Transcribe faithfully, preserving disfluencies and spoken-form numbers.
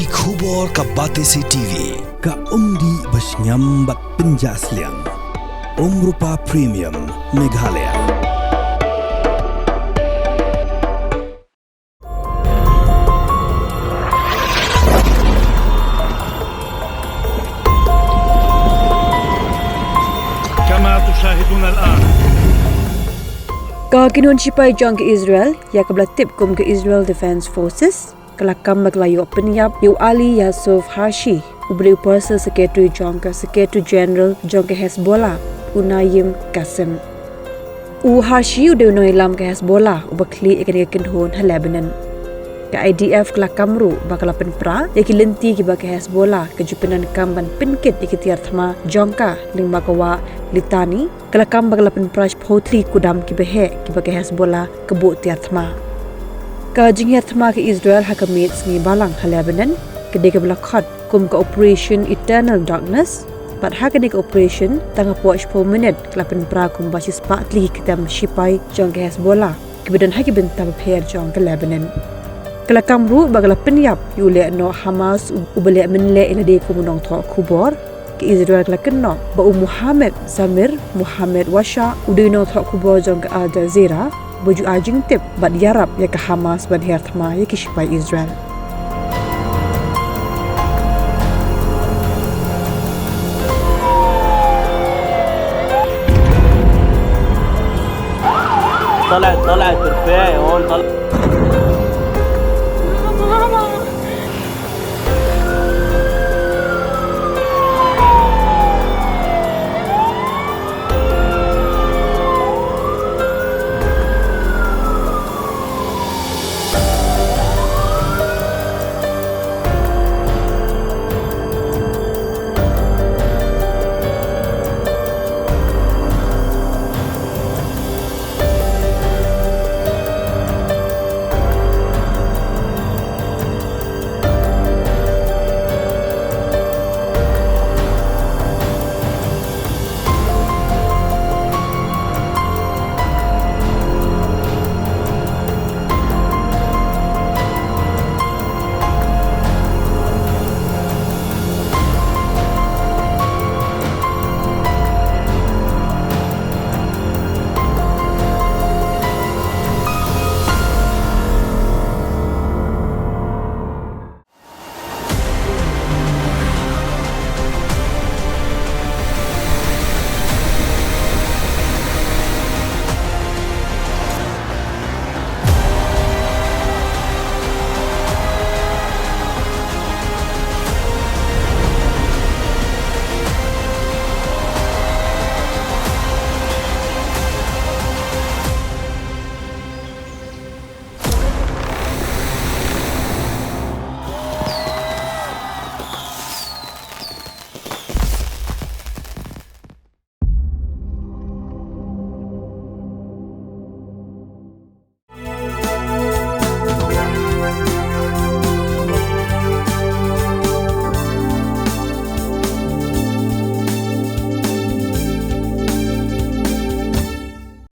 Ki khubor ka Batesi T V, ka umdih ba shngiam bad pynjah sliang. Umrupa Premium, Meghalaya. كما تشاهدون الآن. Ka kynhun shipai jong ka Israel, ïa kaba la tip kum ka Israel Defense Forces, ka la kam ba ka la ïoh pynïap ïa u Ali Yasuf Hashi, uba dei u Personal Secretary jong ka Secretary General jong ka Hezbollah, u Naim Qassem. U Hashi u dei u nongïalam ka Hezbollah uba khlieh ïa kane ka kynhun ha Lebanon. Ka I D F ka la kam ruh ba ka la pynpra ïa ki lynti kiba ka Hezbollah ka ju pyndonkam ban pynkit ïa ki tiar thma jong ka, lyngba ka wah Litani, ka la kam ba ka la pynpra shiphew tylli ki kudam kiba heh kiba ka Hezbollah ka buh tiar thma. Ka jinghiar thma ka Israel ha ka miet sngi Balang ha Lebanon ka dei kaba la khot kum ka Operation Eternal Darkness, bad ha kane ka operation tang hapoh shiphew minit ka la pynpra kumba shispah tylli ki ktem shipai jong ka Hezbollah kiba don ha ki bynta bapher jong ka Lebanon. Ka la kam ruh ba ka la pynïap ïa u lehnoh Hamas u-, uba leh mynleh ïa lade kum u nongthoh khubor. Ka Israel ka la kynnoh ba u Mohammed Samir Mohammed Washa u dei u nongthoh khubor jong ka Al Jazeera, ba ju ai jingtip bad ïarap ïa ka Hamas ban hiar thma ïa ki shipai Israel. طلعت، طلعت بالفعل، هون طلعت.